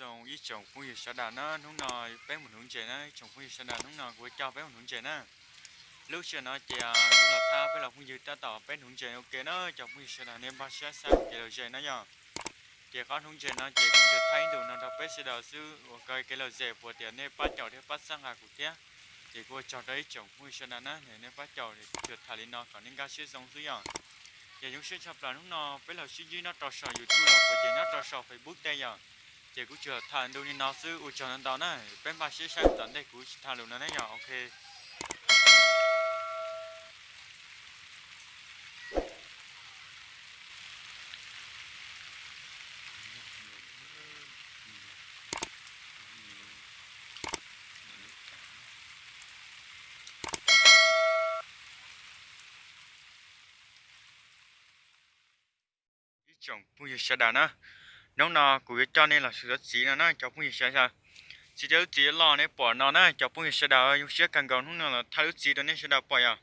Ib tsoom phooj ywg sawv daws na, hnub no peb mus hnuv ntses na, ib tsoom phooj ywg sawv daws, hnub no kuv coj peb mus hnuv ntses na. Lub sij hawm no ces kuv los thab peb los phooj ywg tab tom peb hnuv ntses ua ke na, cov phooj ywg sawv daws nej npaj siab saib kev lom zem na yom. Ces qhov hnuv ntses no ces kuv tsuas thaij ib ntus no rau peb sawv daws xwb, ua kev lom zem puas tias nej pab caum thiab pab txhawb nqa kuv thiab. Ces kuv ua tsaug rau ib tsoom phooj ywg sawv daws na, nej pab caum, kuv tsuas tham li no kom nej nkag siab zoo xwb yom. Ces zoo siab tshaj plaws hnub no peb los sib ntsib nyob rau saum YouTube los puas ces nyob rau saum Facebook tej yom. Ces kuv tsuas tham ntu li no xwb, ua tsaug ntau ntau na, peb npaj siab saib tom ntej kuv tsis tham lus no na yom, ok. Ib tsoom phooj ywg sawv daws na, hnub no kuv yuav coj nej los xyuas tsob txiv no na cov phooj ywg sawv daws. Txiv tej lub txiv loj nej pom no na cov poob yog sawv daws, zoo siab kawg nkaus hnub no los thaij lub txiv rau nej sawv daws pom yom.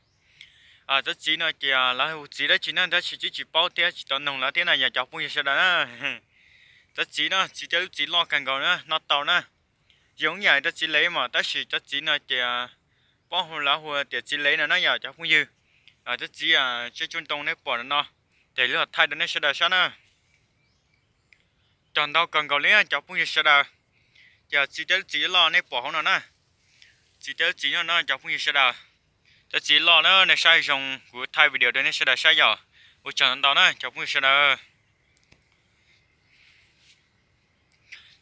Tsob txiv no ces lawv hu txiv dab tsi na tab sis twb tsis paub thiab tsis tau noog lawv thiab na yog cov poob yog sawv daws na. Tsob txiv no txiv tej lub txiv loj kawg nkaus na, noj tau na. Zoo ib yam tsob txiv lev mas tab sis tsob txiv no ces paub hu lawv hu tias txiv lev no na yom cov phooj ywg. Tsob txiv tseb tsuj ntoo nej pom no no, ces lub hom thaij rau nej sawv daws saib na. Cog ntau kawg nkaus li cov phooj ywg sawv daws. Ces txiv tej lub txiv loj nej pom hauv no na. Txiv tej lub txiv no no cov phooj ywg sawv daws. Tsob txiv loj na nej saib zoo kuv thaij video rau nej sawv daws saib yom. Ua tsaug ntau ntau na cov phooj ywg sawv daws.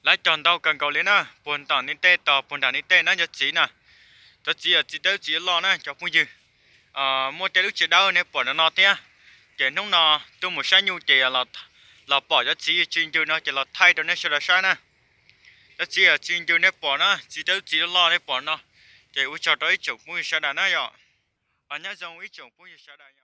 Lawv cog ntau kawg nkaus li na, puag nram ni tej tos puag nram ni tej na cov txiv na. Cov txiv txiv tej lub txiv loj na cov phooj ywg. Muaj tej lub tsev dawb nej pom no no thiab. Ces hnub no tuaj mus saib nyuj ces los pom cov txiv tsw ncw no ces los thaij rau nej sawv daws saib na. Cov txiv tsw ncw nej pom na, txiv tej lub txiv loj nej pom no. Ces ua tsaug rau ib tsoom phooj ywg sawv daws na yom. Nyob zoo ib tsoom phooj ywg sawv daws.